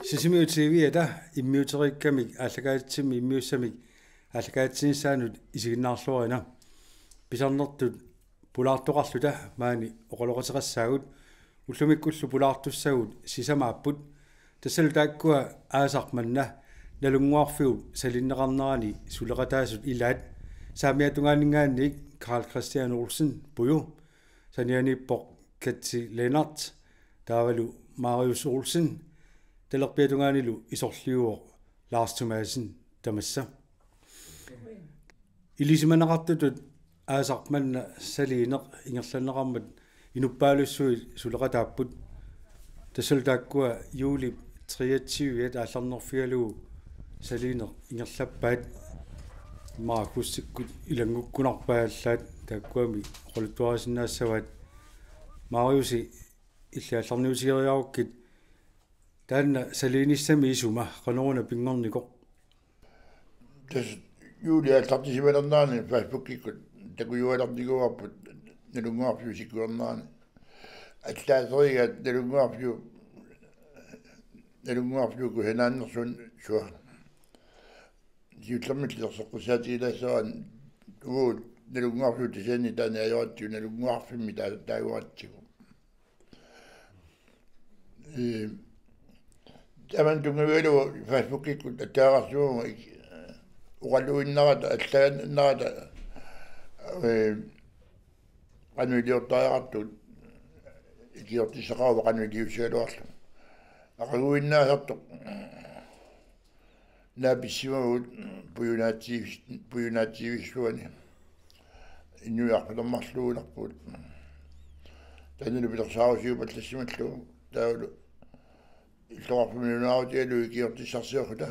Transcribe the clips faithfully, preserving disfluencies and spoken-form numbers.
Sisimiut T V-ata immiuteriikkamik aallakaatitsimmi immiussamik aallakaatitsinissaanut isiginnaarluarina. Pisarnertut pulaartoqarluta maani oqaloqateqassaagut, ullumikkullu pulaartussagut sisamaapput. Tassalu taakkua aasaq manna Nalunnguarfiup saliinneqarnerani suleqataasut ilaat, saamiatungaaninngaanniit Karl Christian Olsen, Puju, sanianiippoq Katsi Lennert, taavalu Marius Olsen, talerpiatungaanilu isorliuvoq Lars Thomassen, tamassa. Ilisimaneqartutut aasaq manna saliineq ingerlanneqarmat inuppaalussuit suleqataapput. Tassalu taakkua juulip treogtyve-at aallarnerfigalugu saliineq ingerlappaat. Immaqa agustikkut ilanngukkunarpaat allaat, taakkuami oqaluttuarisinnaassavaat. Mariusi, illit aallarniutigeriarukkit, taanna saliinissami isuma qanoruna pinngornikoq? Tassa juuli aallartisimalernerani Facebookikkut takujualernikuuarput Nalunnguarfiup isikkulernerani. Allaaserigaat Nalunnguarfiup, Nalunnguarfiup kusanaannersuunnera. Siullermik iserseqqissaatigilaassavara uagut Nalunnguarfiup tasiani taanna ajoratsigu, Nalunnguarfimmi taa-, taaguaratsigu. Ee, tamanna tunngavigalugu Facebookikkut attaveqarsimavunga ik-, oqaluinnarata, allagannarata, ee, qanoq iliortariaqartut ikiortissaqaruit qanoq iliuussigaluarlugu. Aqaguinnaasartoq naapissimavugut pujunaatsiivis-, pujunaatsiivissuani. Inuiarput ammarluunerput. Taannalu pilersaarusiupallassimallugu. Taavalu illoqarfimmi nalunaarutigalugu ikiortissarsiorluta.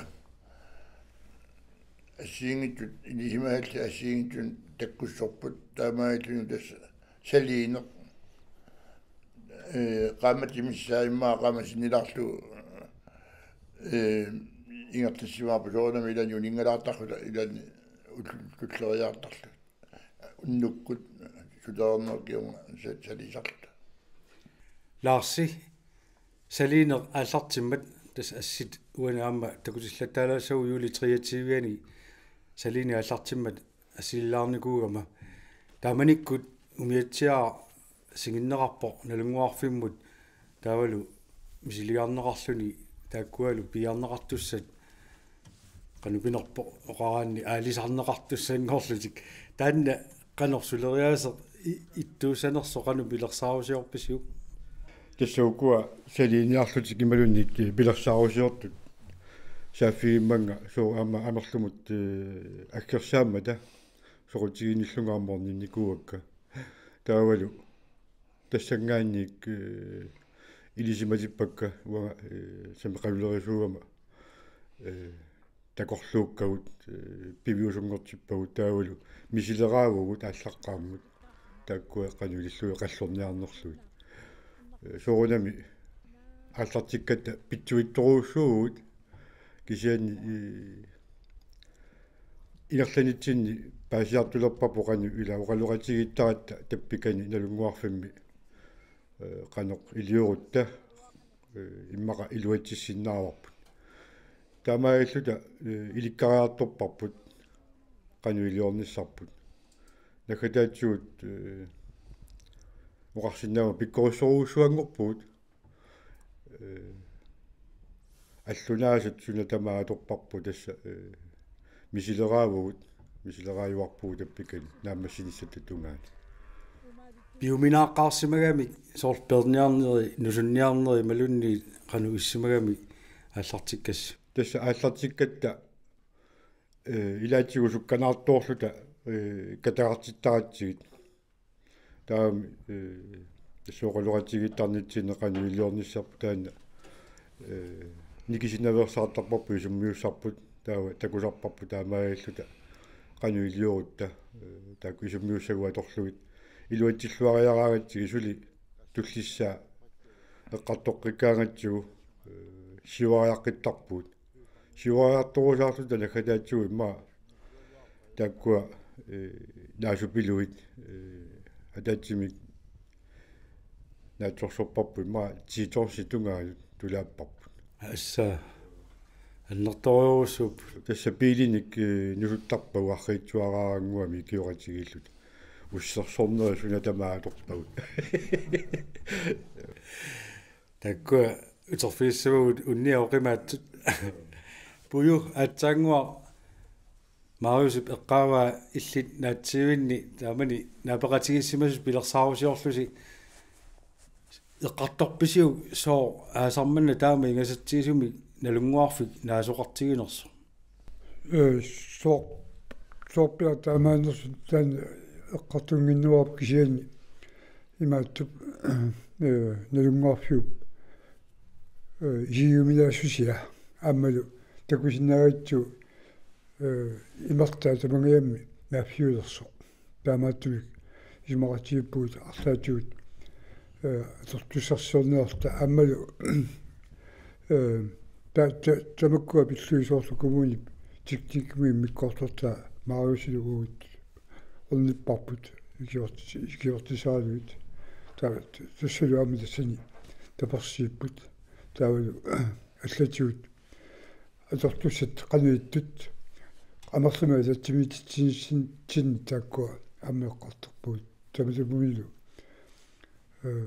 Assigiinngitsut, ilisimasallit assigiinngitsunik takkussorput, taamaalilluni tassa saliineq. Ee, qaammatit missaat immaqa qaammat sinnilaarlugu, ee, ingerlassimaarput, soorunami ilaanni uninngalaartarluta, ilaanni ul-, tulleriiaartarluta. Unnukkut sulereernerup kingorna sa-, saliisarluta. Larsi, saliineq aallartimmat, tassa assit uani aamma takutillattaalaassaagut juuli treogtyve-ani saliineq aallartimmat assililaarnikuugama. Taamanikkut umiatsiaq singinneqarpoq Nalunnguarfimmut, taavalu misiligarneqarluni taakkualu piiarneqartussat, qanoq pinerpoq, oqaraanni aalisarneqartussanngorlutik. Taanna qanoq suleriaaseq i-, ittuussanersoq qanoq pilersaarusiorpisiuk? Tassa ukua saliiniarlutik imaluunniit pilersaarusiortut saaffigimmannga, sooq aamma amerlumut, ee, aggersaammata soqutiginillunga aamma orninnikuuakka. Taavalu tassanngaanniit, ee, ilisimatippakka uanga, ee, sameqalulerisuugama, ee, takorluukkagut, ee, piviusunngortippagut, taavalu misileraavugut aallaqqaammut taakkua qanoq ilillugit qallorniarnerlugit. Ee, soorunami aallartikkatta pitsuittorujussuuvugut, kisianni, ee, ingerlanitsinni paasiartulerparput qanoq ila oqaloqatigiittaratta tappikani Nalunnguarfimmi, ee, qanoq iliorutta, ee, immaqa iluatsissinnaavarput. Taamaalilluta, ee, ilikkariartorparput qanoq iliornissarput. Naggataatsigut, ee, oqarsinnaavunga pikkorissorujussuanngorpugut, ee, allunaasat suna tamaat atorparput, tassa, ee, misileraavugut, misileraajuarpugut tappikani naammassinissatta tungaanut. Piuminaaqqaarsimagamik, soorlu peerniarneri, nusunniarneri imaluunniit qanoq issimagami aallartikkassi? Tassa aallartikkatta, ee, ilaatigut sukkanaartoorluta, ee, katagaqartittaratsigit. Taava, ee, tassa oqaloqatigiittarnitsinni qanoq iliornissarput taanna, ee, Nikisinaveersaartarparput isummiussarput, taava takusarparput taamaalilluta qanoq iliorutta, eh, taakku isummiussagut atorlugit. Iluatsilluariaraangatsigit suli tullissaa eqqartoqqikkaangatsigu, eh, siuariaqqittarpugut. Siuariartorusaarluta naggataatigut immaqa taakkua, eh, naasupilugit, eh, ataatsimik naatsorsorparput immaqa ti tonsit tungaanut tulaapparput. Assa, annertoorujussuupput. Tassa biilinik, eh, nusuttarpagut arriitsuaraannguamik ikioqatigiilluta. Ussersornerit suna tamaat atorpagut. Taakkua uterfigissavagut unnia oqimaatsut. Puju aatsaannguaq Mariusip eqqaavaa illit naatsiivinni taamani naapeqatigiissimasut pilersaarusiorlusi eqqartorpisiuk sooq aasaq manna taama ingasatsigisumik Nalunnguarfik naasoqartiginersoq? Ee, sooq, soorpiaq taamaannersut taanna eqqartunnginneruarput kisianni imaattup, ee, Nalunnguarfiup, ee, isigiuminaassusia aammalu takusinnaagatsigu, ee, imertaa tamangajammik naaffiulersoq. Taamaattumik isumaqatigiippugut arlaatigut, ee, atortussarsiorniarta aammalu, ee, ta-, ta-, tamakkua pillugit soorlu kommunip teknikkimut immikkoortortaa Mariusilu uagut ornipparput ikiorti-, ikiortisaralugit. Ta-, tassalu aamma tassani tapersiipput. Taavalu allatigut atortussat qanoq ittut amerlama atatsimiititsinitsinni taakkua aamma eqqartorpagut. Tamatumuilu, ee,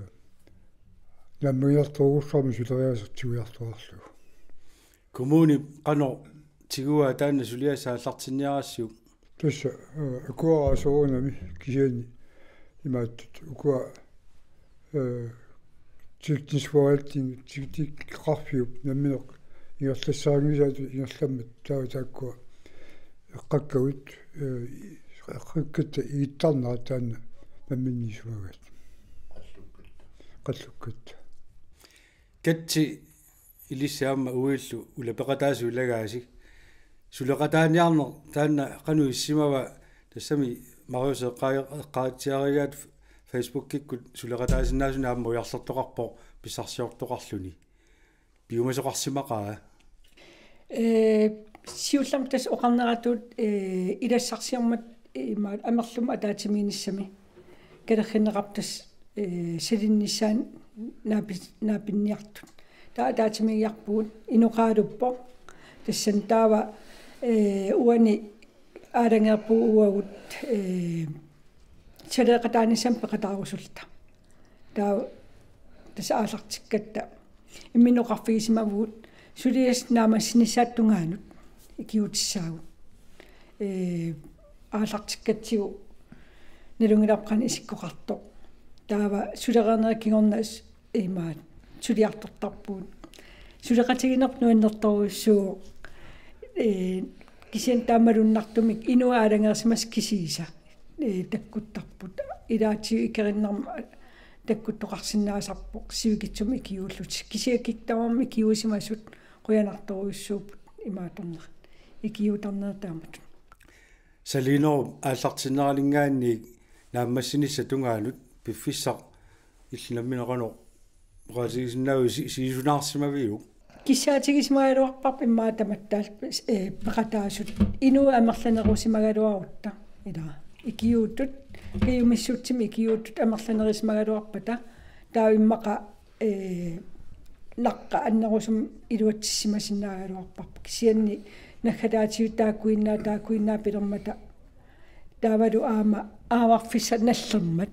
naammagiartorujussuarmik suleriaaseq tiguiartuaarlugu. Kommunip qanoq tiguaa taanna suliassaq aallartinniarassiuk? Tassa, ee, akueraa soorunami kisianni imaattut ukua, ee, teknisk forvaltning, teknikkeqarfiup nammineq ingerlassarinngisaatut ingerlammat taava taakkua eqqakkagut, ee, eqqakkatta igittarnerat taanna namminneq isumagaat. Qallukkatta. Katsi, ilissi aamma uillu ulapeqataasut ilagaasi. Suleqataaniarneq taanna qanoq issimava, tassami Marius eqqaa-, eqqaatsiarigaat Facebookikkut suleqataasinnaasunik aamma ujarlertoqarpoq pissarsiortoqarluni. Piumasoqarsimaqaa? Ee, siullermik tassa oqarneratut, ee, ilassarsiormat, ee, imaat amerlummi ataatsimiinnissami kalerrinneqartut, ee, salinnissaat naapi-, naapinniartut. Taava ataatsimiigiarpugut, inoqaaluppoq. Tassani taava, ee, uani aalajangerpugut uagut, ee, saleqataanissamut peqataarusulluta. Taava tassa aallartikkatta imminut oqarfigisimavugut suliassat naammassinissaata tungaanut ikiuutissaagut. Ee, aallartikkatsigu nalunngilarput qanoq isikkoqartoq. Taava sulereernerit kingorna s-, imaat suliartortarpugut. Suleqatigiinnerput nuannertorujussuuvoq. Ee, kisianni taamalunnartumik inuit aalajangersimasut kisiisa, ee, takkuttarput. Ilaatigut ikerinnarmik takkuttoqarsinnaasarpoq sivikitsumik ikiuullutik. Kisianni kikkut tamarmik ikiuusimasut qujanartorujussuupput imaattornerat. Ikiuutarnerit taamatut. Saliinerup aallartinneraninngaanniit naammassinissap tungaanut piffissaq illit nammineq qanoq oqaatigisinnaaviuk, si-, siisunaarsimaviuk? Kissaatigisimagaluarparput immaqa tamatta, ee, peqataasut. Inuit amerlanerusimagaluarutta. Ilaa. Ikiuuttut, kajumissutsimik ikiuuttut amerlanerusimagaluarpata. Taava immaqa, ee, naqqa annerusumik iluatsissimasinnaagaluarparput. Kisianni naggataatigut taakkuinnaat, taakkuinnaat pilermata. Taavalu aamma aavarfissat nallermat.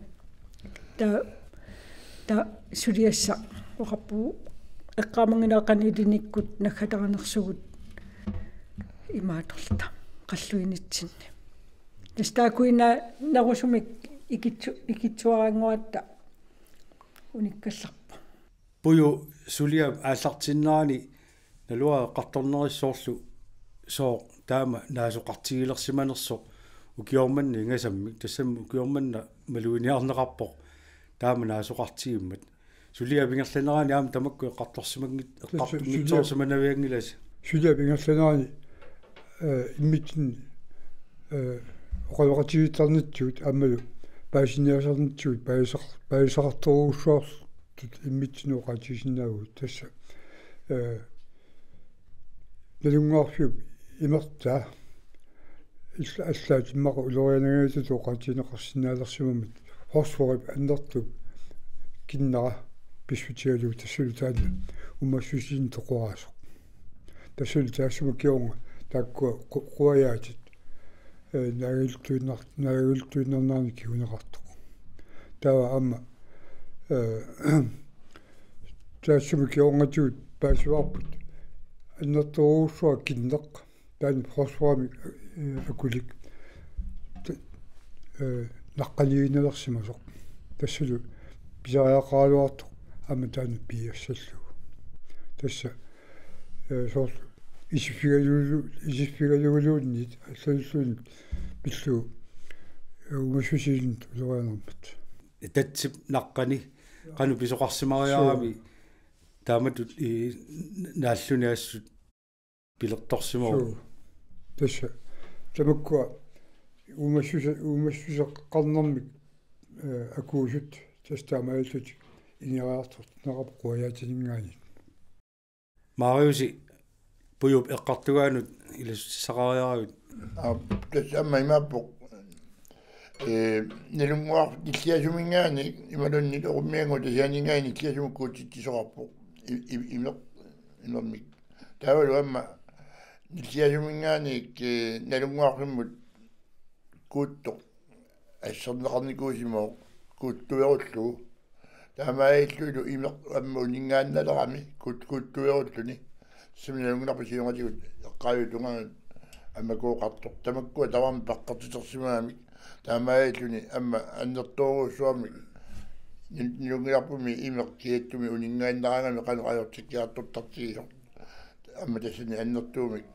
Ta-, ta-, suliassaq oqarpugut eqqaamanngilara qanoq ilinikkut naggataarnersugut imaattorluta qalluinitsinni. Tassa taakkuinnaannerusumik ikitsu-, ikitsuaraannguatta unikkallarpoq. Puju, suliap aallartinnerani naluara eqqartornerissi soorlu sooq taama naasoqartigilersimanersoq ukioq manna ingasammik, tassami ukioq manna maluginiarneqarpoq taama naasoqartigimmat. Suliap ingerlanerani aamma tamakku eqqartorsimanngit-, eqqartunngitsoorsimanavianngilasi. Suliap ingerlanerani, eh, immitsinnut, eh, oqaloqatigiittarnitsugut aammalu paasiniaasarnitsugut paasisaq-, paasisaqartorujussuartut immitsinnut oqaatigisinnaavugut tassa. Eh, Nalunnguarfiup imertaa illa-, allaat immaqa ulorianangaatut oqaatigineqarsinnaalersimammat fosforip annertuup kinnera pissutigalugu tassalu taanna uumassusilinnik toqoraasoq. Tassalu taassuma kingorna taakkua qu-, quajaatit, eh, naagilluinnar-, naagilluinnarnerani kinguneqartoq. Taava aamma, eh, taassuma kingornatigut paasivarput annertoorujussuaq kinneq, taanna fosforimik, eh, akulik, ta-, eh, naqqaniiginnalersimasoq. Tassalu pisariaqaraluartoq aamma taanna piiassallugu. Tassa, eh, soorlu isiffigalugulu-, isiffigaluguluunniit allalluunniit pillugu, eh, uumassusilinnik ulorianarmat. Tatsip naqqani qanoq pisoqarsimariarami. Suu. Taamatut i-, naalluni assut pilertorsimavoq. Suu. Tassa. Tamakkua uumassusa-, uumassuseqarnermik, eh, akuusut tassa taamaalillutik ineriartortinneqarput quajaatininngaanniit. Mariusi Pujuup eqqartugaanut ilassutissaqariaravit. Aa, tassa aamma imaappoq, eh, nalunnguar-, nilliasuminngaanniit imaluunniit eqummiannguaq tasianinngaanniit nilliasumut kuutitsisoqarpoq. I-, i-, imeq-, imermik. Taavalu aamma nilliasuminngaanniit, eh, nalunnguarfimmut kuuttoq asserneqarnikuusimavoq kuuttuerullugu. Taamaalillunilu imeq aamma uninngaannalerami kuut-, kuuttuerulluni. Tassa nalunngilarput siornatigut eqqaaviup tungaanut aamma kooqartoq. Tamakkua tamarmik peqqertitersimagamik. Taamaalilluni aamma annertoorujussuarmik. Nil-, nalunngilarpummi imeq kiattumi uninngaannaraangami qanoq ajortikkiartortartigisoq. Aamma tassani annertuumik.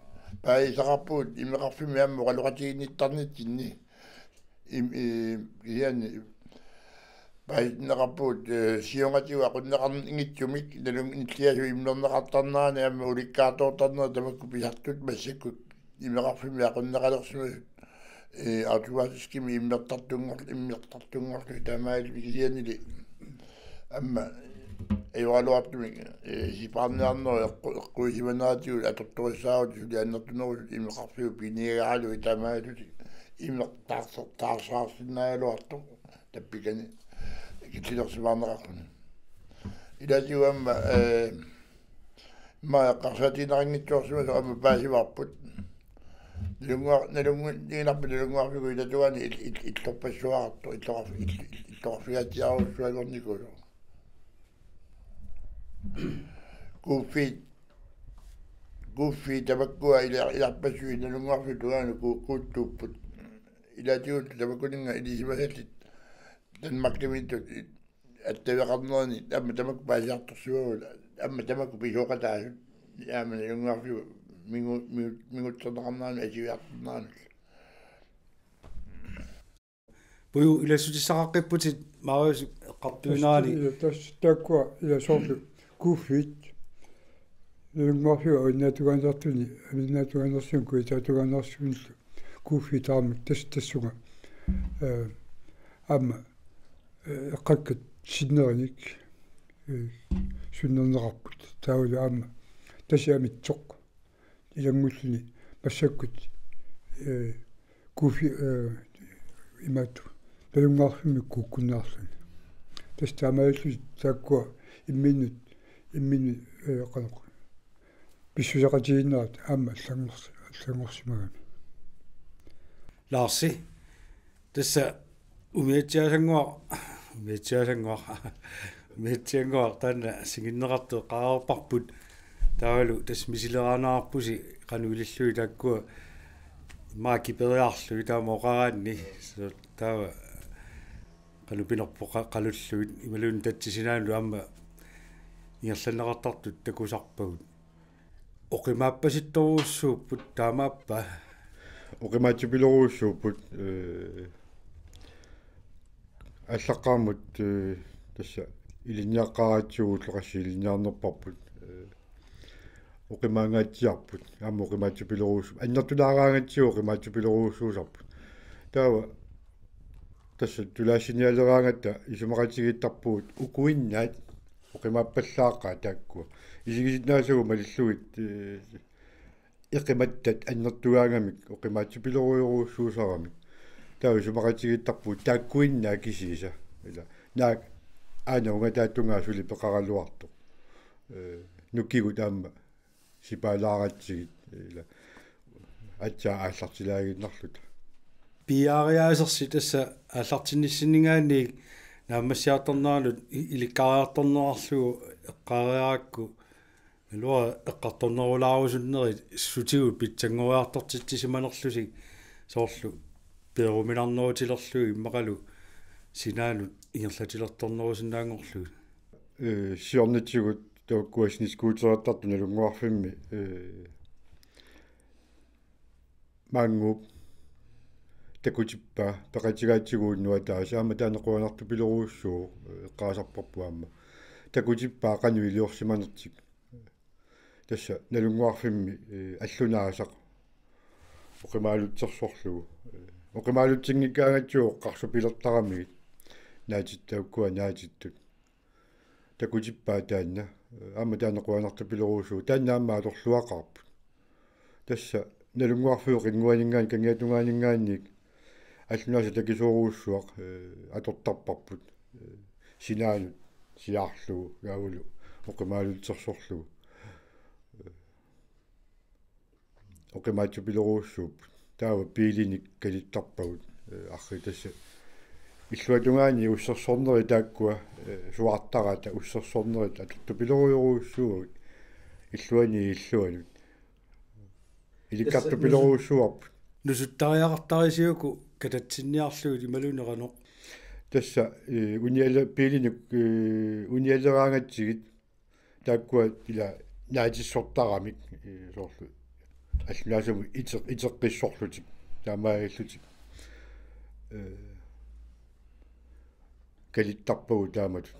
Paasisaqarpugut imeqarfimmi aamma oqaloqatiginnittarnitsinni. Im-, i-, kisianni paasitinneqarpugut, eh, siornatigut aqunneqarnitsinni nalun-, nilliasut immerneqartarnerani aamma ulikkaartoortarnerat tamakku pisartut massakkut imeqarfimmi aqunneqalersimasut, eh, automatiskimik immertartunngor-, immertartunngorlugit taamaalilluni kisiannili aamma ajoraluartumik, eh, sipaarniarnerup eqqu-, eqquisimaneratigut atortorissaarutit suli annertunerusut imeqarfiup piniagaralugit taamaalillutik imeq taarser-, taarsaarsinnaagaluartoq tappikani killilersimaarneqarluni. Ilaatigut aamma, eh, immaqa eqqarsaatigineqanngitsoorsimasoq aamma paasivarput. Nalunnguar-, nalunngu-, nalunngilarput nalunnguarfiup ilatugaani il-, il-, illorpassuaqartoq, illoqarf-, il-, il-, illoqarfigaatsiarujussuanngornikuusoq. Kuuffiit, kuuffiit tamakkua ila-, ilarpassui nalunnguarfiup tungaanut ku-, kuuttuupput. Ilaatigut tamakkuninnga ilisimasallit Danmarkimiittut i-, attaveqarnerani aamma tamakku paasiartorsimavagut, aamma tamakku pisooqataasut, aamma nalunnguarfiup mingu-, mingu-, mingutserneqarneranut atuiartorneranut. Puju, ilassutissaqaqqipputit Mariusi eqqartuinerani. Tassa, tassa taakkua ila soorlu kuuffiit. Nalunnguarfiup avinnaatugaannertuni, avinnaatugaannersunut, kujataatugaannersunullu. Kuuffiit tamarmik tas-, tassunga. Eh, aamma, eh, eqqakkat sinnerinik, eh, sunnerneqarput. Taavalu aamma tasi amitsoq ilanngulluni massakkut, eh, kuuffi-, eh, imaattoq, nalunnguarfimmi kuukkunnaarluni. Tassa taamaalillutik taakkua imminnut, imminnut, eh, qanoq, pissuseqatigiinnerat aamma allanngors-, allanngorsimagami. Laarsi, tassa umiatsiaasannguaq, umiatsiaasannguaq, umiatsiaannguaq taanna singinneqartoq eqqaareerparput. Taavalu tassa misileraannarpusi qanoq ilillugit taakkua immaqa kiperiarlugit taama oqaraanni. So-, taava qanoq pinerpoq qa-, qalullugit imaluunniit tatsit sinaanut aamma ingerlanneqartartut takusarpagut. Oqimaappasittorujussuupput taamaappa. Oqimaatsupilorujussuupput, eh, allaqqaammut, eh, tassa Ilinniaqqaaratsigu ulloqassi ilinniarnerparput. Oqimaangaatsiarput, aamma oqimaatsupiloruussu-, annertulaaraangatsigu oqimaatsupiloruussuusarput. Taava tassa tulaassinialeraangatta isumaqatigiittarpugut ukuinnaat oqimaappallaaqaat taakkua. Isigisinnaasagut malillugit, eh, eqimattat annertugaangamik oqimaatsupiloruujorujussuusaramik. Taava isumaqatigiittarpugut taakkuinnaat kisiisa. Ila naak aana ungataatungaa suli peqaraluartoq. Eh, nukigut aamma sipaalaaratsigit ila aatsaat aallartilaaginnarluta. Piaariaasersi tassa aallartinnissinninngaanniit naammassiartorneranut i-, ilikkariartornerarlugu eqqaariarakku, naluara eqqartornerulaarusunnerit sutigut pitsanngoriartortitsisimanerlusi, soorlu peeruminarnerutilerlugit immaqalu sinaanut ingerlatilertornerusinnaanngorlugit. Eh, siornatigut taakkua snescootereertartut Nalunnguarfimmi, eh, maannguup takutippaa peqatigaatigut unnuaq ataaseq, aamma taanna qujanartupilorujussuuvoq, eh, eqqaasarparput aamma. Takutippaa qanoq iliorsimanertik. Tassa Nalunnguarfimmi, eh, allunaasaq oqimaalutsersorlugu. Eh, oqimaalutsinngikkaangatsigu oqqarsupilertaramigit. Naatittut taakkua naatittut. Takutippaa taanna, aamma taanna qujanartupilorujussuuvoq, taanna aamma atorluaqaarput. Tassa Nalunnguarfiup qinnguaninngaanniit kangiatungaaninngaanniit allunaasaq takisoorujussuaq, eh, atortarparput. Eh, sinaanut siaarlugu, gaavulu oqimaalutsersorlugu. Eh, oqimaatsupilorujussuupput. Taava biilinik kalittarpagut, eh, arriit tassa. Illuatungaani ussersornerit taakkua, eh, suaartarata ussersornerit atortupilorujorujussuuagut. Illuani illuanut. Ilikkartupilorujussuuarput. Nusuttariaqartarisi uku katatsinniarlugit imaluunniit qanoq? Tassa, eh, uniale-, biilinik, eh, unialeraangatsigit taakkua ila naatissortaramik, eh, soorlu allunaasamut ite-, iteqqissorlutik, taamaalillutik. Eh, kalittarpagut taamatut.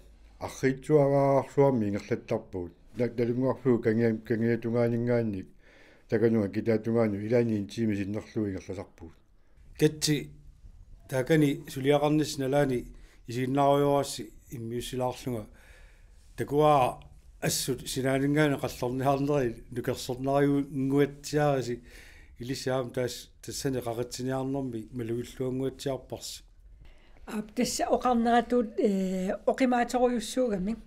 Arriitsuararsuarmi ingerlattarpagut. Na-, Nalunnguarfiup kangia-, kangiatungaaninngaanniit takanunga kitaatungaanut ilaanni en time sinnerlugu ingerlasarpugut. Katsi, taakani suliaqarnissi nalaani isiginnaarujoorassi immiussilaarlunga. Takuara assut sinaaninngaanniit qallorniarneri nukersornariunnguatsiarisi, ilissi aamma taas-, tassani qaqitsiniarnermi malugilluannguatsiarparsi. Aap, tassa oqarneratut, eh, oqimaatorujussuugamik.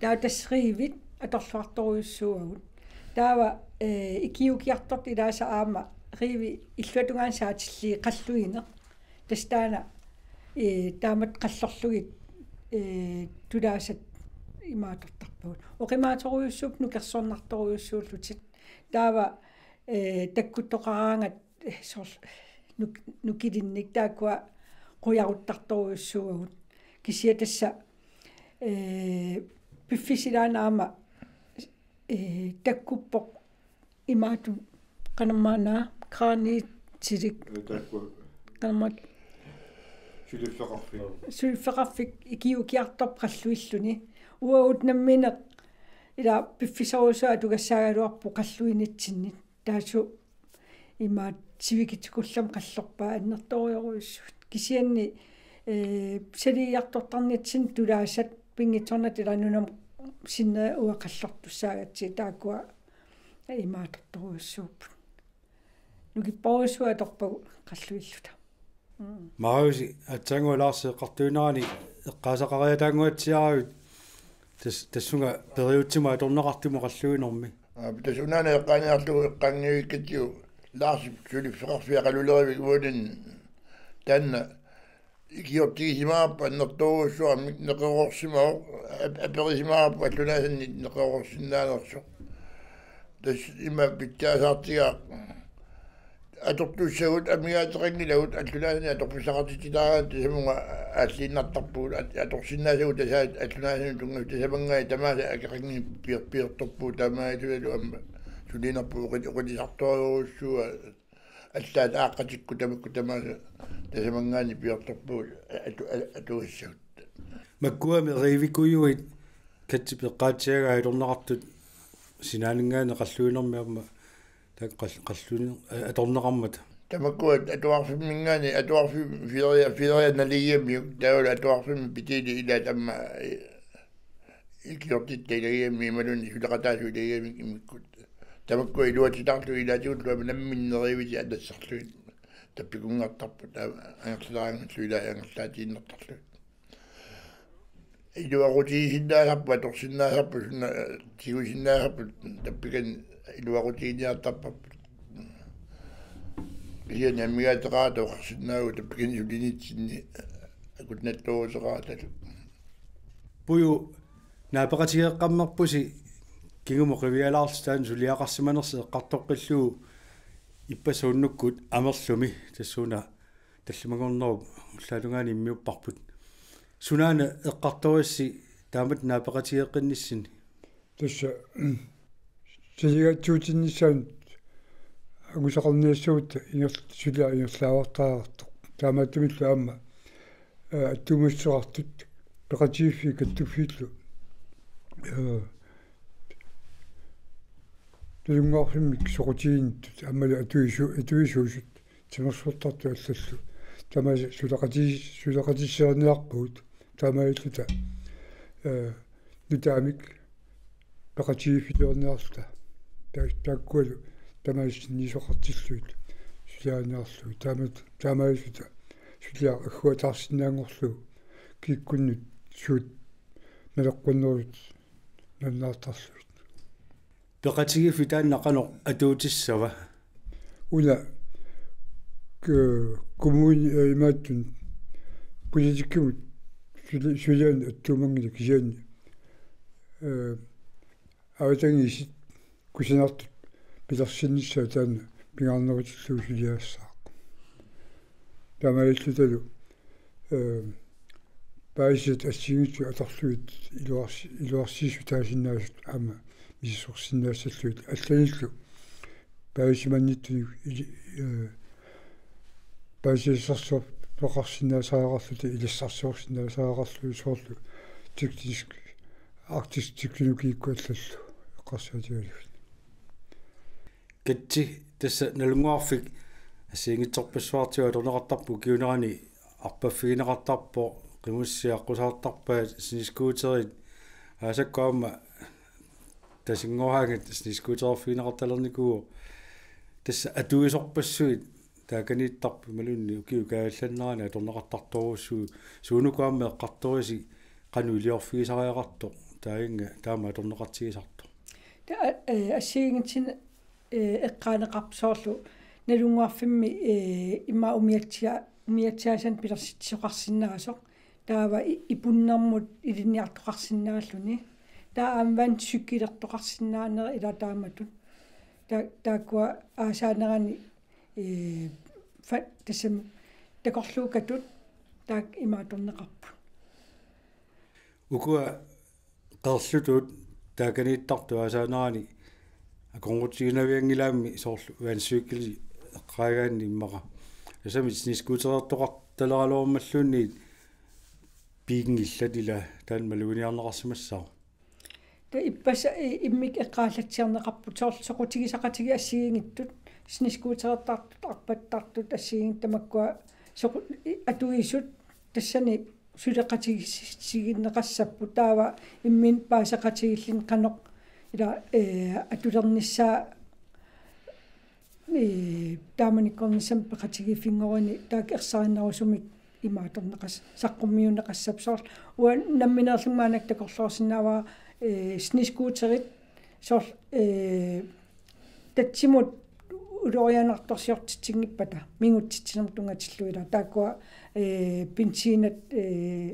Taava tassa riivit atorluartorujussuuagut. Taava, eh, ikiukiartortut ilaasa aamma riivi illuatungaani saatillii qalluineq. Tassa taanna, eh, taamatut qallorlugit, eh, tulaasat imaatortarpagut. Oqimaatorujussuupput nukersornartorujussuullutik. Taava, eh, takkuttoqaraangat, eh, soorlu nuk-, nukilinnik taakkua qujaruttartorujussuuagut. Kisianni tassa, eh, piffissap ilaani aamma, eh, takkuppoq imaattoq qanormaanna, granitsilik. Ee, taakkua. Qanormaanna. Suliffeqarfik. Suliffeqarfik ikiukiartorpoq qalluilluni. Uagut nammineq ila piffissarujussuaq atugassaagaluarpoq qalluinitsinni. Taassuma imaattoq sivikitsukullammik qallorpaat annertoorujorujussuit. Kisianni, eh, saliiartortarnitsinni tulaasat pinngitsoornata ila nunamut sinneri uanga qallortussaagatsigit taakkua imaatortorujussuupput. Nukipparujussuit atorpagut qalluilluta. Mm. Mariusi, aatsaannguaq Laarsi eqqartuinerani eqqaasaqariataannguatsiaravit tas-, tassunga periutsimut atorneqartumut qalluinermi. Aa, tassa unaana eqqaaniarlugu eqqaanngivikkatsigu Laarsip suliffeqarfia qalulerivik ualinni taanna ikiortigisimavarput annertoorujussuarmik neqeroorsimavoq, ap-, aperisimavarput allunaasannik neqeroorsinnaanersoq. Tassa ima pitsaasaartigaaq atortussagut amigaateqanngilagut allunaasanik atorfissaqartitsitaaraanni tasamunga aalliinnartarpugut at-, atorsinnaasagut tasaat allunaasanut tunngasut tasamanngaanniit tamaasa akeqanngitsut pior-, piortorpugut taamaalilluta aamma sulinerput oqit-, oqilisartorujussuuagut allaat aaqqatikkut tamakkua tamaasa tasamanngaanniit piortorpugut atu-, a-, atugassagut. Makkuami riivikujuit Katip eqqaatsiagaa atorneqartut sinaaninngaanniit qalluinermi aamma taakku qall-, qalluin-, a-, atorneqarmata. Tamakkua atuarfimminngaanniit, atuarfimmi fileria-, filerianut naligigamikku, taavalu atuarfimmi pitiili ilaat aamma, eh, ikiortitta ilagigamik imaluunniit suleqataasut ilagigamik immikkut. Tamakkua iluatsitaartut ilaatigut aamma namminneq neriuitit anassarlugit. Tappikunngartarput aamma angerlaraangallu ilaat angerlaatiinnartarlugit. Iluaqutigisinnaasarput, atorsinnaasarput, suna-, tigusinnaasarput, tappikani iluaqutiginiartarparput. Kisianni amigaateqarata oqarsinnaavugut tappikani sulinitsinni akunnattuuteqaratalu. Puju, naapeqatigeeqqammerpusi kingumut qivialaarlusi taanna suliaqarsimanersi eqqartoqqillugu ippassaq unnukkut Amerlumi tassuuna tallimanngornerup ullaatungaani immiupparput. Sunaana eqqartorissi taamatut naapeqatigeeqqinnissinni? Tassa siligatsuutinnissaanut angusaqarniassagutta inger-, suliaq ingerlaavartariaqartoq. Taamaattumillu aamma, eh, attuumassuteqartut peqatigiiffiit kattuffiillu, eh, Nalunnguarfimmik soqutiginnittut aammalu atuisu-, atuisuusut timersortartut allallu. Tamaasa suleqati-, suleqatisserniarpugut. Taamaalilluta, eh, nutaamik peqatigiiffiliorniarluta. Ta-, taakkualu tamaasa sinniisoqartillugit suliariniarlugit. Taamat-, taamaalilluta suliaq agguataarsinnaanngorlugu kiikkunnut suut naleqqunnerusut nalunaartarlugit. Peqatigiiffik taanna qanoq atuutissava? Una, k-, kommuni, eh, imaattut politikkimut suli-, sulianut attuumanngilaq kisianni, eh, avatangiisit kusanartut pilersinnissaat taanna pingaarnerutillugu suliassaaq. Taamaalillutalu, eh, paasisat assigiinngitsut atorlugit iluarsi-, iluarsiissutaasinnaasut aamma misissorsinnaassallugit allanillu paasisimannittunik ili-, eh, paasisassarsioqarsinnaasariaqarluta ilassarsioqarsinnaasariaqarlugit soorlu teknisk, arktisk teknologiikkut allallu eqqarsaatigalugit. Katsi, tassa Nalunnguarfik assigiinngitsorpassuartigut atorneqartarpoq, ukiuunerani arpaffigineqartarpoq, qimussit aqqusaartarpaat, snescooterit, aasakkut aamma tasinngoraangat snescootererfigineqartalernikuuvoq. Tassa atuisorpassuit taakaniittarput imaluunniit ukiut kaajallannerani atorneqartartorujussuuvoq, suunuku aamma eqqartorisi qanoq iliorfigisariaqartoq taanna taama atorneqartigisartoq? Ta-, eh, assigiinngitsunik, eh, eqqaaneqarpoq soorlu Nalunnguarfimmi, eh, immaqa umiatsia-, umiatsiaasanik pilersitsisoqarsinnaasoq. Taava i-, ipunnermut ilinniartoqarsinnaalluni. Taava aamma vandcykelertoqarsinnaanera ilaa taamatut. Ta-, taakkua aasaanerani, eh, fa-, tassami takorluukkatut taakku ima atorneqarput. Ukua qeerlutut taakaniittartut aasaanerani akornutiginavianngilaammi soorlu vandcykeli eqqaagaanni immaqa. Tassami snescooterertoqartaleraluarmalluunniit piinngillat, ila taanna maluginiarneqarsimassaaq. Ta ippassaq i-, immikkut eqqaallatsiarneqarput soorlu soqutigisaqatigiit assigiinngitsut, snescooterertartut, arpattartut assigiinngitsut tamakkua soqu-, i-, atuisut tassani suleqatigiissineqassapput, taava imminut paaseqatigiilluni qanoq ila, eh, atulernissaa, eh, taamanikkornissamut peqatigiiffinngorunik taakku ersarinnerusumik ima atorneqas-, saqqummiunneqassapput. Soorlu uanga nammineerlunga maannakkut takorloorsinnaavara, eh, snescooterit soorlu, eh, tatsimut ulorianartorsiortitsisinngippata mingutsitsinermut tunngatillugu, ila taakkua, eh, benzinat, eh,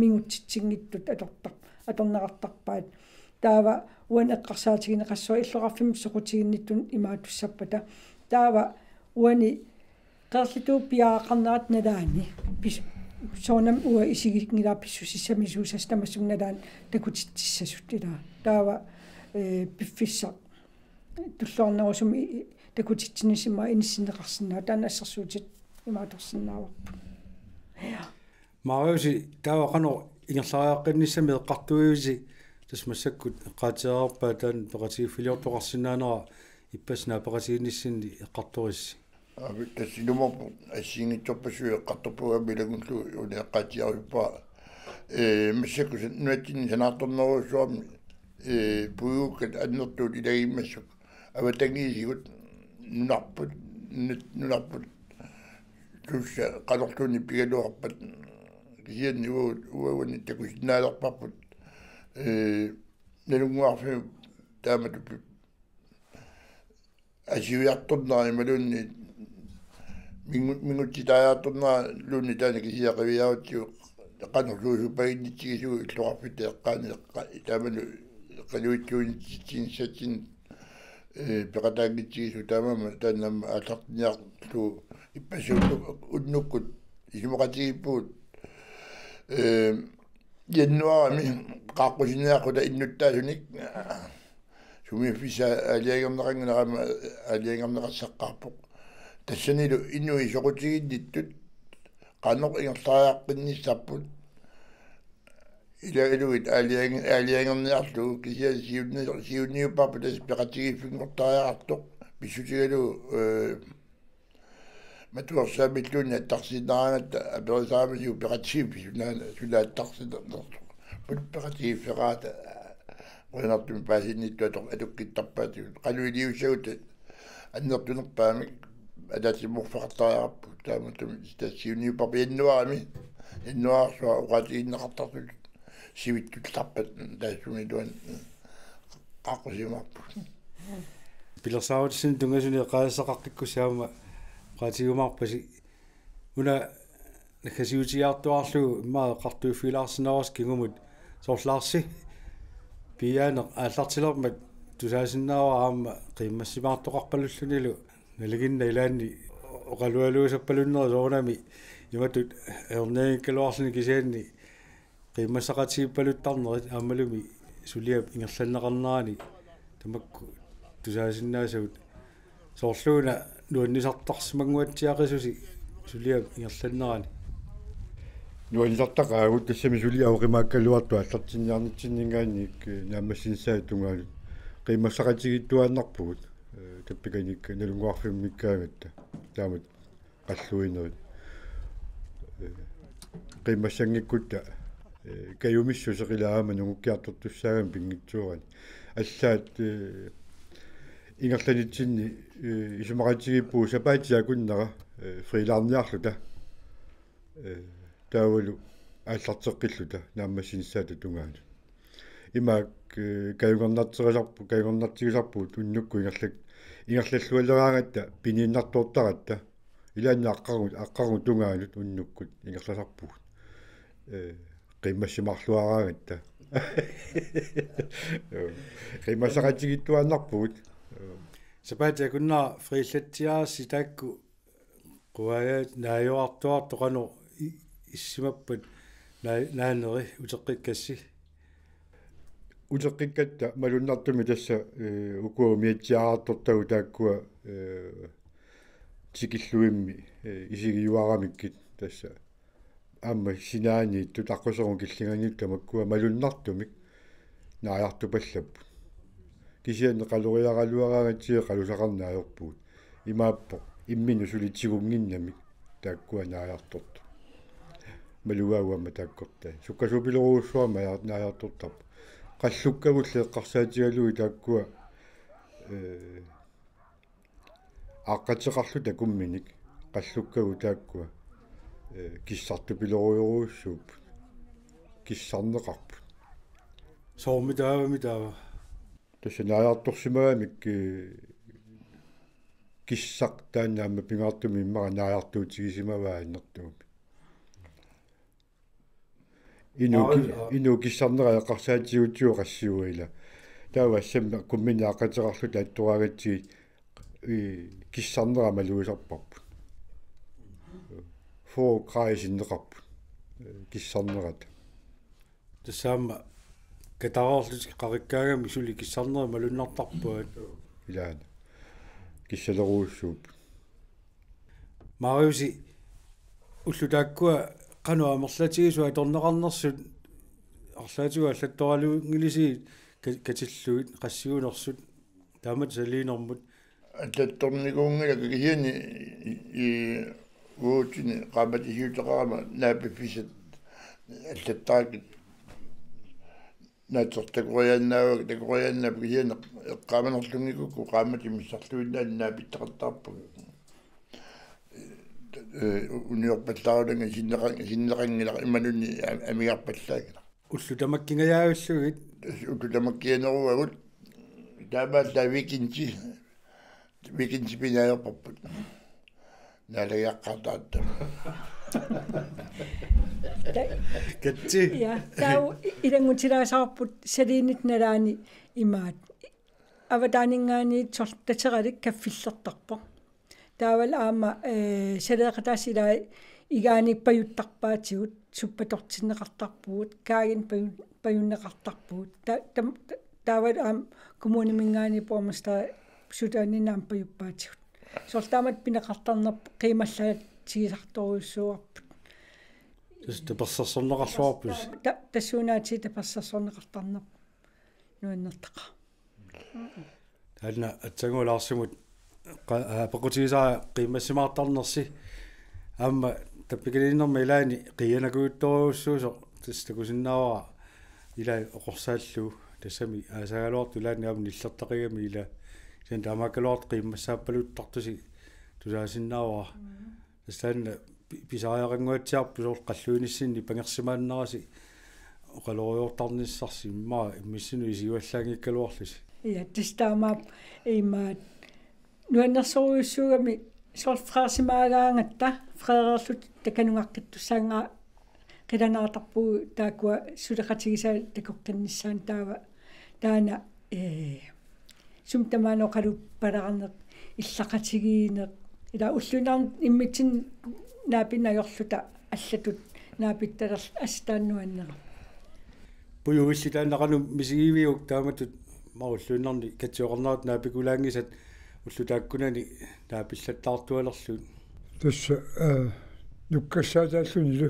mingutsitsinngitsut atortar-, atorneqartarpaat. Taava uani eqqarsaatigineqassaaq illoqarfimmut soqutiginnittunut imaattussappata. Taava uani qeerlutuut piareqarnerat nalaani pis-, soorunami uanga isiginngilara pissusissamisuusassat tamassummik nalaani takutitsissasut, ila. Taava, eh, piffissaq tulluarnerusumik i-, i-, takutitsinissaq immaqa inissinneqarsinnaavoq, taanna assersuutit ima atorsinnaavarput. Ja. Mariusi, taava qanoq Ingerlariaqqinnissamik eqqartuivisi, tassa massakkut eqqaatsiarpaa taanna peqatigiiffiliortoqarsinnaanera, ippassaq naapeqatigiinnissinni eqqartorissi. Aa, tassa ilumoorpoq assigiinngitsorpassuit eqqartorpagut, aamma ilanngullugit una eqqaatsiarpara. Ee, massakkut san-, nunatsinni sanaartornerujussuarmik, ee, puigukkat annertuut ilagiimmassuk avatangiisigut nunarput, nunat-, nunarput tassa qanorluunniit pigaluarpat, kisianni uagut, uagut takusinnaalerparput, ee, Nalunnguarfimmi taamatut pi-, assigiiartornera imaluunniit mingu-, mingutsitaajartorneraluunniit taanna kisiat qiviarutsigu, qanorluunniit supaginnitsigisugut illoqarfitta eqqaani eqqa-, taamalu eqqaluitsuinitsinissatsinnik, ee, peqataanngitsigisugut, taamaammat taanna aamma aallartinniarlugu ippassaq unnu-, unnukkut isumaqatigiippugut, ee, januaarimi qaaqqusinnaaqqutta innuttaasunik, sumiiffissaa aalajangerneqanngilaq aamma aalajangerneqassaqqaarpoq. Tassanilu inuit soqutiginnittut qanoq ingerlariaqqinnissarput ilagalugit aalajange-, aalajangerniarlugu, kisianni siunni-, siunniupparput tassa peqatigiiffinngortariaqartoq pissutigalugu, ee, matuersaamilluunniit attarsiinnaraangatta aperisaramiuk peqatigiiffik suna, suna attarsiinersoq. Put peqatigiiffeqarata qujanartumik paasinnittuatoq atukkittarpaatigut. Qanoq iliussagutta annertunerpaamik ataatsimoorfeqartariaqarpugut, taamatut tassa siunniupparput januaarimi, januaarsuaq oqaatigineqartartutut sivittullarpat taassuma iluani qaaqqusiumaarpugut. Pilersaarutissanik tunngasuni eqqaasassaqaqqikkussi aamma oqaatigiumaarpasi. Una naggasiutigiartuaarlugu immaqa eqqartuiffigilaarsinnaavasi kingumut, soorlu Laarsi, piiaaneq aallartilermat tusaasinnaavara aamma qiimmassimaartoqarpalullunilu nalinginnaat ilaanni oqalualuusappalunneri soorunami imatut ajornanngikkaluarluni, kisianni qiimmassaqatigiippaluttarnerit aammalumi suliap ingerlanneqarnerani tamakku tusaasinnaasagut, soorluuna nuannisartarsimannguatsiaqisusi suliap ingerlannerani. Nuannisartaqaagut, tassami suliaq oqimaakkaluartoq aallartinniarnitsinninngaanniit, ee, naammassinissaata tungaanut qiimmassaqatigiittuaannarpugut, ee, tappikanik Nalunnguarfimmiikkaangatta. Taamatut qalluinerit, ee, qiimmassanngikkutta, ee, kajumissuseq ilaa aamma nungukkiartortussaagami pinngitsoorani. Allaat, ee, ingerlanitsinni, ee, isumaqatigiippugut sapaatip akunnera, ee, friilaarniarluta, ee, taavalu aallarteqqilluta naammassinissaata tungaanut. Imaak, ee, kajungernartigisarpu-, kajungernartigisarpugut unnukkut ingerlak-, ingerlallualeraangatta piniinnartoortaratta. Ilaanni aqqarngut, aqqarngut tungaanut unnukkut ingerlasarpugut, ee, qiimmassimaarluaraangatta. Joo. Qiimmassaqatigiittuaannarpugut. Joo. Sapaatip akunnera friilatsiaassi taakku quaja naajuartuartoq qanoq i-, issimappat naa-, naaneri uteqqikkassi? Uteqqikkatta malunnartumik tassa, ee, ukua umiatsiaartortagut taakkua, ee, tikilluimmik, ee, isigiuaramikkit tassa aamma sinaaniittut aqquserun killinganiittut tamakkua malunnartumik naajartupallapput. Kisianni qaloriaraluaraangatsigit qalusaqarneq ajorpugut. Imaappoq imminut suli tigunnginnamik taakkua naajartortut. Malugaagummi taakkortai. Sukkasuupilorujussuarmik naajar-, naajartortarput. Qallukkagulli eqqarsaatigalugit taakkua, ee, aaqqateqarluta kumminik, qallukkagut taakkua, ee, kissartupilorujorujussuupput. Kissarneqarput. Soormi taavami taava? Tassa naajartorsimagamik, ee, kissaq taanna aamma pingaartumik immaqa naajartuutigisimavaa annertuumik. Inuk ki-, Aa, aa. Inuk kissarnera eqqarsaatigiutsigu qassiua ila. Taava assammi kumminik aaqqateqarluta attoraangatsigit, ee, kissarnera malugisarparput. Fyrre grader sinneqarput, ee, kissarnerata. Tassa aamma kataroorlutik qaqikkaangamik suli kissarneri malunnartarpaat. Ilaana. Kissalerujussuupput. Mariusi, ullut taakkua qanoq amerlatigisut, atorneqarnersut Arlaatigut allattoraluunngilisi ka-, katillugit qassiunersut taamatut saliinermut. Allattornikuunngilakka kisianni i-, i-, uagutsini qaammatisiuteqarama naapiffissat allattarakkit naatsorsuuteqarsinnaavakka, takorluuinnarput kisianni eqqaamanerlunngikkukkit qaammatit missarluinnaanni naapittaqattaarpagut. Ee, uniorpallaarulanga sinneqan-, sinneqanngilaq imaluunniit am-, amigarpallaanngilaq. Ullut tamakkingajaavillugit. Ullut tamakkianeruagut taamaallaat weekendi, weekendi pinaajorparput. Naalagiaqqaartaratta. Katsi. Ja, taava ilanngutilaassavarput saliinnit nalaani imaat. Avataaninngaanniit soorlu tateralik kaffillertarpoq. Taavalu aamma, ee, saleeqataasut ilaat igaanni pajuttarpaatigut, suppatortinneqartarpugut, kaaginik paju-, pajunneqartarpugut. Ta-, tam-, ta-, taavalu aamma kommuniminngaanniit borgmesteri sutaaninnaam pajuppaatigut. Soorlu taamatut pineqartarnerput qiimallaatigisartorujussuuarput. Tassa tapersersorneqarluarput. Ta-, tassuunaatigut tapersersorneqartarnerput. Nuannertaqaaq. Taanna Aatsaannguaq Laarsimut qa-, aa, peqqutigisara qiimmassimaartarnersi aamma tappikaniinnerma ilaanni qiianakujuttorujussuusoq tassa takusinnaavara ilaa oqorsaallu tassami aasaagaluartoq ilaanni aamma nillertaqigami ilaa kisianni taamaakkaluartoq qiimmassaappaluttartusi tusaasinnaavara. Tassa taanna pi-, pisariaqannguatsiarpoq soorlu qalluinissinni pangersimaannarasi oqalorujoortarnissarsi immaqa immissinnut isigivallaanngikkaluarlusi. Ja, tassa taamaappoq imaat nuannersorujussuugami soorlu freersimaagaangatta freereerluta takanungaqqittussaannga- qilanaartarpugut taakkua suleqatigisaat takoqqinnissaannut taava taanna, ee, sumi tamaana oqaluuppalaarneq illaqatigiinneq ilaa ulluinnarni immitsinnut naapinneq ajorluta allatut naapittalerluta assut taanna nuanneq. Puju illit taanna qanoq misigiviuk taamatut marlunninngaanniit katsioqarnerat naapikulaanngisat ullut taakkunani naapillattaartualerlugit. Tassa, aa, nukkassaataallunilu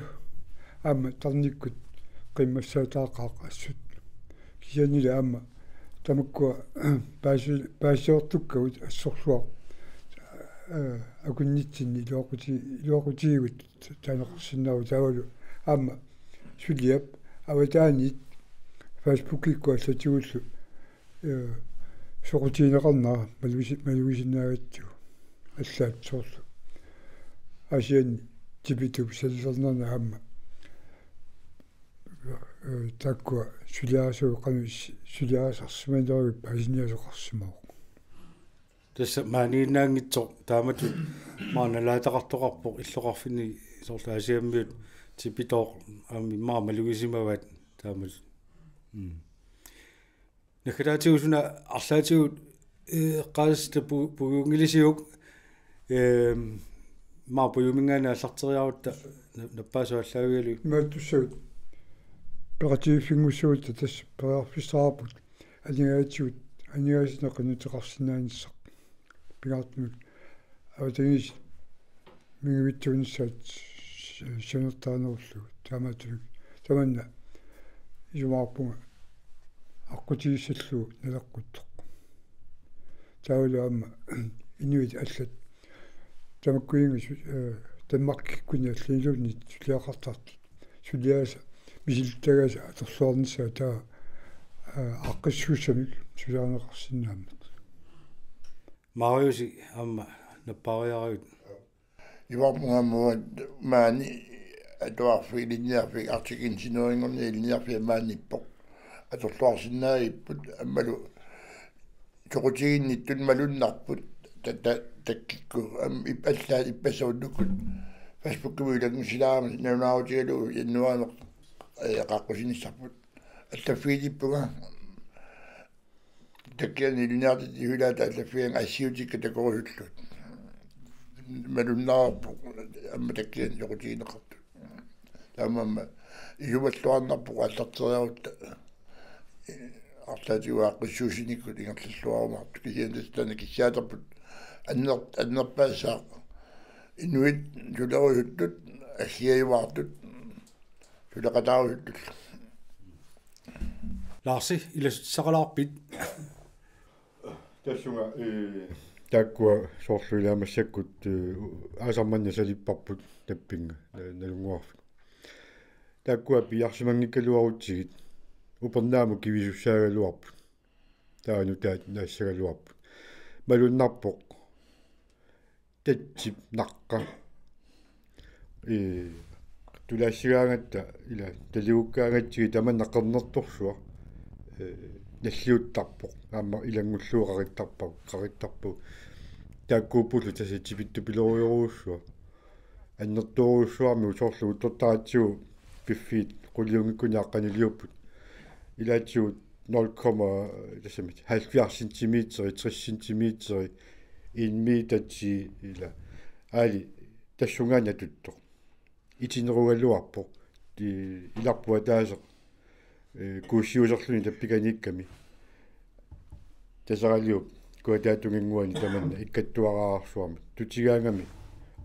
aamma tarnikkut qiimmassaataaqaaq assut. Kisiannili aamma tamakkua paasi-, paasiortukkagut assorluaq, aa, akunnitsinni iluaquti-, iluaqutigigut taaneqarsinnaavoq taavalu aamma suliap avataaniit Facebookikkut allatigullu, ee, soqutigineqarnera malusi-, malugisinnaagatsigu allaat soorlu Aasianni tipitup salilernerni aamma, ee, taakkua suliarisarneq qanoq is-, suliarisarsimaneruit paasiniaasoqarsimavoq. Tassa maaniinnaanngitsoq taamatut maani nalaataqartoqarpoq illoqarfinni soorlu Aasiammiut tipitooq aamma immaqa malugisimavaat taamatut. Mm. Naggataatigut suna arlaatigut, ee, eqqaasat pu-, puiguunngilisiuk, eem, immaqa pujuminngaanniit aallarteriarutta na-, nappaasut aallaavigalugit. Imaattussaagut peqatigiiffinngussagutta tassa periarfissaqarpugut aningaasatigut, aningaasatigut qinnuteqarsinnaanissaq. Pingaartumik avatangiisit mingivitsuunissaat s-, siunertarinerullugu. Taamaattumik tamanna isumaqarpunga aqqutigissallugu naleqquttoq. Taavalu aamma inuit allat tamakkuinnga su-, ee, Danmarkikkunni allaniluunniit suliaqartartut. Suliaasa misilittagaasa atorluarnissaa taava, aa, aaqqissuussamik suliarineqarsinnaammat. Mariusi aamma nappaariaravit. Ivarpunga aamma maani atuarfik ilinniarfik Arctic Engineeringorni ilinniarfia maaniippoq. Atorluarsinnaagipput aammalu soqutiginnittut malunnarput ta-, ta-, takkukku aamma ip-, allaat ippassaq unnukkut Facebookimi ilanngussilaarama nalunaarutigalugu januaarimi, ee, qaaqqusinissarput. Allaffigilerpunga takkiani ilinniartitut ilaata allaffigaanga assiutikka takorusullugu. Malunnarpoq aamma takkiani soqutigineqartut. Taamaammat isumalluarnarpoq aallarteriarutta arlaatigut aaqqissuussinikkut ingerlalluarumaartut kisianni tassa taanna kissaaterput anner-, annerpaassaaq inuit sulerusuttut assigiiaartut suleqataarusuttullu. Laarsi, ilassutissaqalaarpit? Tassunga, ee, taakkua soorlu ilaa massakkut, ee, aasaq manna salipparput Tappinga, ee, Nalunnguarfik. Taakkua piiarsimanngikkaluarutsigit upernaamut kivisussaagaluarput. Taava nutaat naassagaluarput. Malunnarpoq tatsip naqqa. Ee, tulaassigaangatta ilaa taligukkaangatsigit tamanna qernertorsuaq, ee, nalliuttarpoq. Aamma ilanngullugu qarittarpa-, qarittarpagut. Taakkuuppullu tassa tipittupiloorujorujussuaq. Annertoorujussuarmigut soorlu uuttortaratsigu piffiit quliunngikkunik aqqaniliupput. Ilaatigut nul komma, tassami, halvfjerds centimeteri, tres centimeteri, en meter ti ilaa. Aali tassungaannaq tuttoq. Itinerugaluarpoq. Ti-, ilarput ataaseq, ee, kuussiuserluni tappikaniikkami. Taseraliup kuataatunginnguani tamanna ikkattuaraarsuarmat. Tutigaangami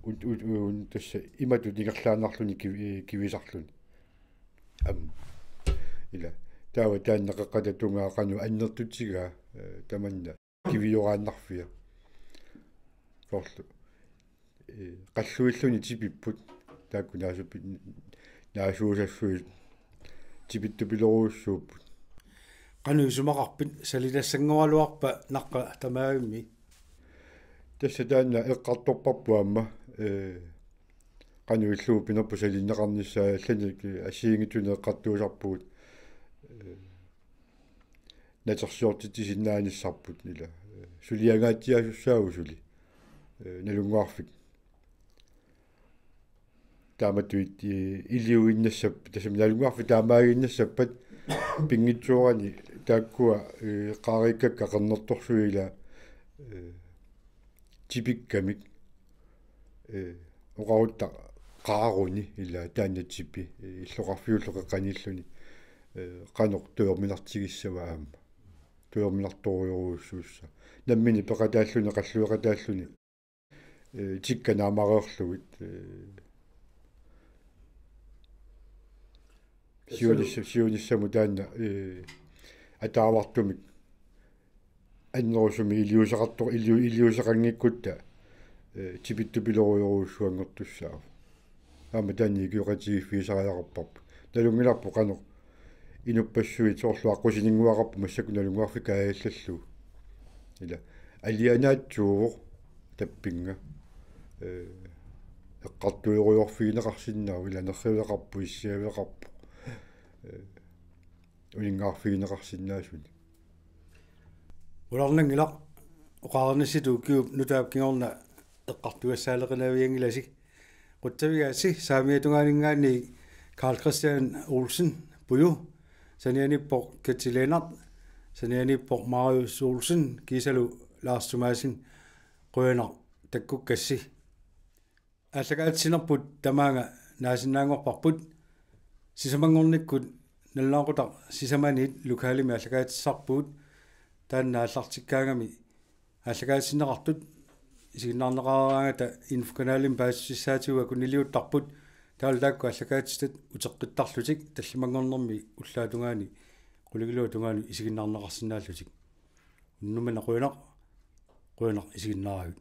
un-, un-, un-, tassa imatut ingerlaannarluni kivi-, ee, kivisarluni. Aamma. Ilaa. Taava taanna qeqqata tungaa qanoq annertutigaa, ee, tamanna kivioraannarfia. Soorlu. Ee, qalluilluni tipipput. Taakku naasupi-, naasuusassuit tipittupilorujussuupput. Qanoq isumaqarpit, salilassanngoraluarpa naqqa tamaavimmi? Tassa taanna eqqartorparput aamma, ee, qanoq illugu pinerpoq salinneqarnissaa, allanik assigiinngitsunik eqqartuusarpugut. Ee, natersiortitsisinnaanissarput ilaa. Suliangaatsiaasussaavugut suli. Ee, Nalunnguarfik. Taamatut, ee, iliuinnassap-, tassami Nalunnguarfik taamaagiinnassappat pinngitsoorani taakkua, ee, qaariikkakka qernertorsuit ilaa, ee, tipikkamik, ee, oqarutta qaaruni ilaa taanna tipi, ee, illoqarfiullu qeqqaniilluni, ee, qanoq tujorminartigissava aamma. Tujorminartorujorujussuussaaq. Nammineq peqataalluni, qallueqataalluni, ee, tikka naamareerlugit, ee, siunissa-, siunissamut taanna, ee, ataavartumik annerusumik iliuuseqartoq, iliu-, iliuuseqanngikkutta, ee, tipittupilorujorujussuanngortussaavoq. Aamma taanna ikioqatigiiffigisariaqarparput. Nalunngilarput qanoq inuppassuit soorlu aqqusininnguaqarput massakkut Nalunnguarfik kaajallallugu. Ilaa alianaatsuuvoq Tappinga. Ee, eqqartuerujorfigineqarsinnaavoq, ilaa nerriveqarpoq, issiaveqarpoq. Ee, uninngaarfigineqarsinnaasunik. Qularnanngilaq, oqarnissitut ukiup nutaap kingorna eqqartugassaaleqinavianngilasi. Qutsavigaassi saamiatungaaninngaanniit Karl Christian Olsen, Puju, sanianiippoq Ketsi Lennert, sanianiippoq Marius Olsen, kiisalu Lars Thomassen, qujanaq takkukkassi. Aallakaatitsinerput tamaanga naasinnaanngorparput, sisamanngornikkut nalunaaqutaq sisamaniit lokalimi aallakaatitsisarpugut, taanna aallartikkaangami aallakaatinneqartut isiginnaarneqaraangata infokanalimi paasissutissaativut akunniliuttarput, taavalu taakku aallakaatitat uteqqittarlutik tallimanngornermi ullaatungaani qulingiluatungaanut isiginnaarneqarsinnaallutik. Unnuk manna qujanaq, qujanaq isiginnaaravit.